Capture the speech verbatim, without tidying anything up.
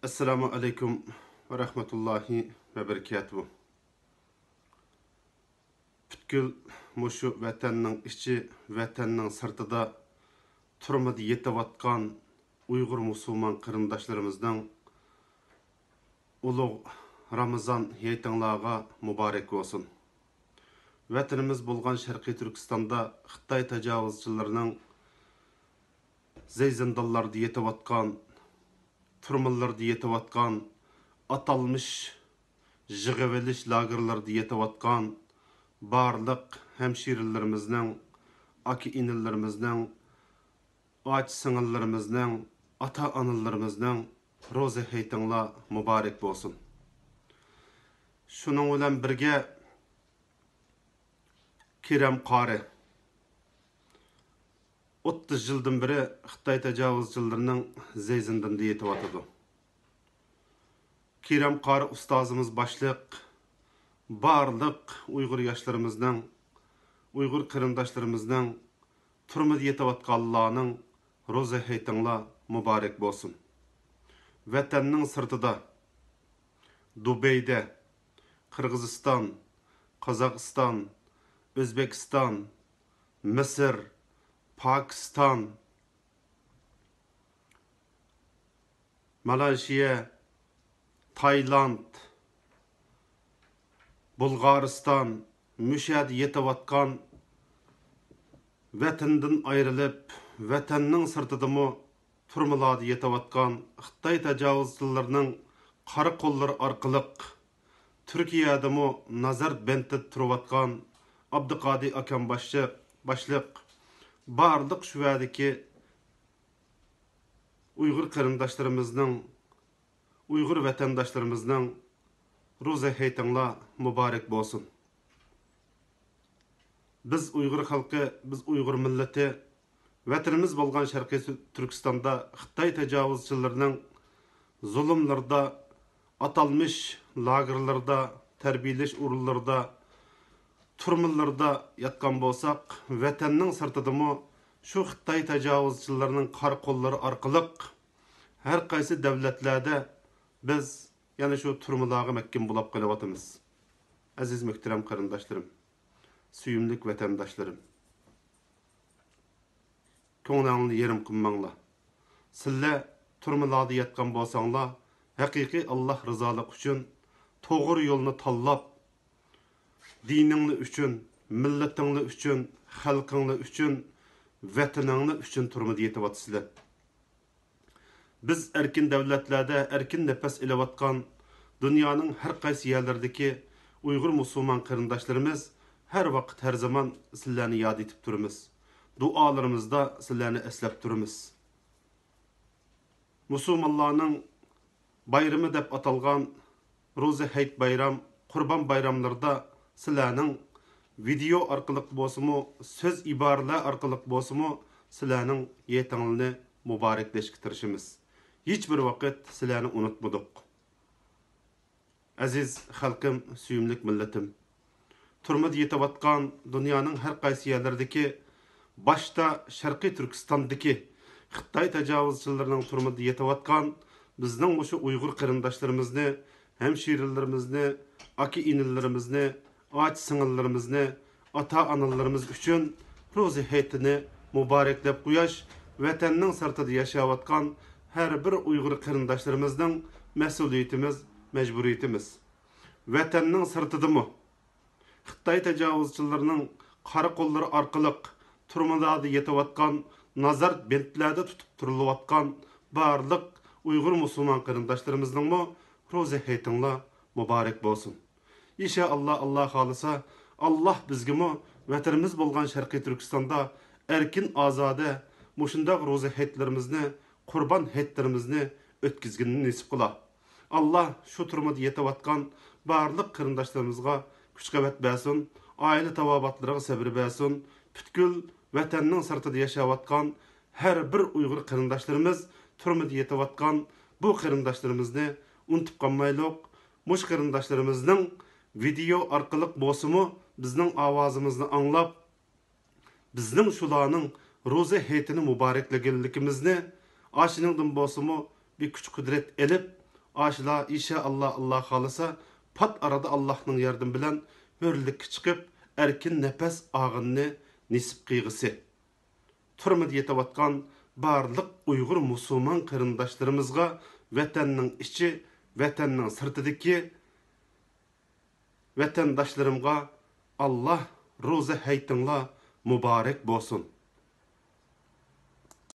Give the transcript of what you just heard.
ئەسسالامۇ ئەلەيكۇم ۋە رەھمەتۇللاھى ۋە بەرىكاتۇھۇ. پۈتكۈل مۇشۇ ۋەتەننىڭ ئىچى، ۋەتەننىڭ سىرتىدا تۈرمىدە يېتىۋاتقان ئۇيغۇر مۇسۇلمان قېرىنداشلىرىمىزنىڭ ئۇلۇغ رامىزان ھېيتىڭلارغا مۇبارەك بولسۇن. ۋەتىنىمىز بولغان شەرقىي تۈركىستاندا خىتاي تاجاۋۇزچىلىرىنىڭ زەي زىندانلاردا يېتىۋاتقان، تۈرمىلەردە يېتىۋاتقان، ئاتالمىش يىغىۋېلىش لاگېرلىرىدا يېتىۋاتقان بارلىق ھەمشىرىلىرىمىزنىڭ، ئاكا-ئىنىلىرىمىزنىڭ، ئاچا-سىڭىللىرىمىزنىڭ، ئاتا-ئانىلىرىمىزنىڭ روزا ھېيتىڭلار مۇبارەك بولسۇن. شۇنىڭ بىلەن بىرگە، كېرەم قارى ئوتتۇز يىلدىن بېرى خىتاي تاجاۋۇزچىلىرىنىڭ زەي زىندىنىدا يېتىۋاتىدۇ. كېرەم قارى ئۇستازىمىز باشلىق بارلىق ئۇيغۇر ياشلىرىمىزنىڭ، ئۇيغۇر قېرىنداشلىرىمىزنىڭ، تۈرمىدە يېتىۋاتقانلارنىڭ روزا ھېيتىڭلار مۇبارەك بولسۇن. ۋەتەننىڭ سىرتىدا، دۇبەيدە، قىرغىزىستان، قازاقىستان، ئۆزبېكىستان، مىسىر، پاكىستان، مالايشىيە، تايلاند، بۇلغارىستان، مۇشۇ يەردە يېتىۋاتقان، ۋەتىنىدىن ئايرىلىپ، ۋەتەننىڭ سىرتىدىمۇ تۈرمىلاردا يېتىۋاتقان خىتاي تاجاۋۇزچىلىرىنىڭ قارا قوللىرى ئارقىلىق تۈركىيەدىمۇ نازارەت بەندىدە تۇرۇۋاتقان ئابدۇقادىر ئاكام باشلىق، باشلىق بارلىق شۇ يەردىكى ئۇيغۇر قېرىنداشلىرىمىزنىڭ، ئۇيغۇر ۋەتەنداشلىرىمىزنىڭ روزا ھېيتىڭلار مۇبارەك بولسۇن. بىز ئۇيغۇر خەلقى، بىز ئۇيغۇر مىللىتى ۋەتىنىمىز بولغان شەرقىي تۈركىستاندا خىتاي تاجاۋۇزچىلىرىنىڭ زۇلۇملىرىدا، ئاتالمىش لاگېرلىرىدا، تەربىيەلەش ئورۇنلىرىدا، تۈرمىلىرىدا ياتقان بولساق، ۋەتەننىڭ سىرتىدىمۇ شۇ خىتاي تاجاۋۇزچىلىرىنىڭ قارا قوللىرى ئارقىلىق ھەر قايسى دەۋلەتلەردە بىز يەنە شۇ تۈرمىلارغا مەھكۇم بولاپ قېلىۋاتىمىز. ئەزىز مۆھتەرەم قېرىنداشلىرىم، سۆيۈملۈك ۋەتەنداشلىرىم، كۆڭلەڭلارنى يېرىم قىلماڭلار. سىلەر تۈرمىلاردا ياتقان بولساڭلار، ھەقىقىي ئاللاھ رىزالىقى ئۈچۈن توغرا يولنى تاللاپ، دىنىڭلار ئۈچۈن، مىللىتىڭلار ئۈچۈن، خەلقىڭلار ئۈچۈن، ۋەتىنىڭلار ئۈچۈن تۈرمىدە يېتىۋاتىسىلەر. بىز ئەركىن دەۋلەتلەردە ئەركىن نەپەس ئېلىۋاتقان دۇنيانىڭ ھەر قايسى يەرلىرىدىكى ئۇيغۇر مۇسۇلمان قېرىنداشلىرىمىز ھەر ۋاقىت، ھەر زامان سىلەرنى ياد ئېتىپ تۇرىمىز. دۇئالىرىمىزدا سىلەرنى ئەسلەپ تۇرىمىز. مۇسۇلمانلارنىڭ بايرىمى دەپ ئاتالغان روزا ھېيت بايرام، قۇربان بايراملىرىدا سىلەرنىڭ ۋىدېئو ئارقىلىق بولسىمۇ، سۆز ئىبارىلەر ئارقىلىق بولسىمۇ، سىلەرنىڭ ھېيتىڭلارنى مۇبارەكلەشكە تىرىشىمىز. ھېچبىر ۋاقىت سىلەرنى ئۇنتۇمىدۇق. ئەزىز خەلقىم، سۆيۈملۈك مىللىتىم! تۈرمىدە يېتىۋاتقان دۇنيانىڭ ھەر قايسى يەرلىرىدىكى، باشتا شەرقىي تۈركىستاندىكى خىتاي تاجاۋۇزچىلىرىنىڭ تۈرمىدە يېتىۋاتقان بىزنىڭ مۇشۇ ئۇيغۇر قېرىنداشلىرىمىزنى، ھەمشىرىلىرىمىزنى، ئاكا-ئىنىلىرىمىزنى، ئاچا-سىڭىللىرىمىزنى، ئاتا-ئانىلىرىمىز ئۈچۈن روزا ھېيتىنى مۇبارەكلەپ قويۇش ۋەتەننىڭ سىرتىدا ياشاۋاتقان ھەر بىر ئۇيغۇر قېرىنداشلىرىمىزنىڭ مەسئۇلىيىتىمىز، مەجبۇرىيىتىمىز. ۋەتەننىڭ سىرتىدىمۇ خىتاي تاجاۋۇزچىلىرىنىڭ قارا قوللىرى ئارقىلىق تۈرمىلەردە يېتىۋاتقان، نازارەت بەندلەردە تۇتۇپ تۇرۇلۇۋاتقان بارلىق ئۇيغۇر مۇسۇلمان قېرىنداشلىرىمىزنىڭمۇ روزا ھېيتىڭلار مۇبارەك بولسۇن. ئىنشائاللا، ئاللا خالىسا، ئاللا بىزگىمۇ ۋەتىنىمىز بولغان شەرقىي تۈركىستاندا ئەركىن، ئازادە مۇشۇنداق روزا ھېيتلىرىمىزنى، قۇربان ھېيتلىرىمىزنى ئۆتكۈزگىنىنى نېسىپ قىلا. ئاللا شۇ تۈرمىدە يېتىۋاتقان بارلىق قېرىنداشلىرىمىزغا كۈچ-قۇۋۋەت بەرسۇن، ئائىلە تاۋابىئاتلىرىغا سەۋر بەرسۇن، پۈتكۈل ۋەتەننىڭ سىرتىدا ياشاۋاتقان ھەر بىر ئۇيغۇر قېرىنداشلىرىمىز، تۈرمىدە يېتىۋاتقان بۇ قېرىنداشلىرىمىزنى ئۇنتۇپ قالمايلۇق. مۇشۇ قېرىنداشلىرىمىزنىڭ ۋىدېئو ئارقىلىق بولسىمۇ بىزنىڭ ئاۋازىمىزنى ئاڭلاپ، بىزنىڭ شۇلارنىڭ روزا ھېيتىنى مۇبارەكلىگەنلىكىمىزنى، ئاشۇنىڭدىن بولسىمۇ بىر كۈچ-قۇدرەت ئېلىپ، ئاشۇلا ئىنشائاللا، ئاللا خالىسا، پات ئارىدا ئاللاھنىڭ ياردىمى بىلەن ھۆرلۈككە چىقىپ، ئەركىن نەپەس ئاغىنىنى نېسىپ قىلغۇسى. تۈرمىدە يېتىۋاتقان بارلىق ئۇيغۇر مۇسۇلمان قېرىنداشلىرىمىزغا، ۋەتەننىڭ ئىچى، ۋەتەننىڭ سىرتىدىكى ۋەتەنداشلىرىمغا ئاللا روزا ھېيتىڭلار مۇبارەك بولسۇن.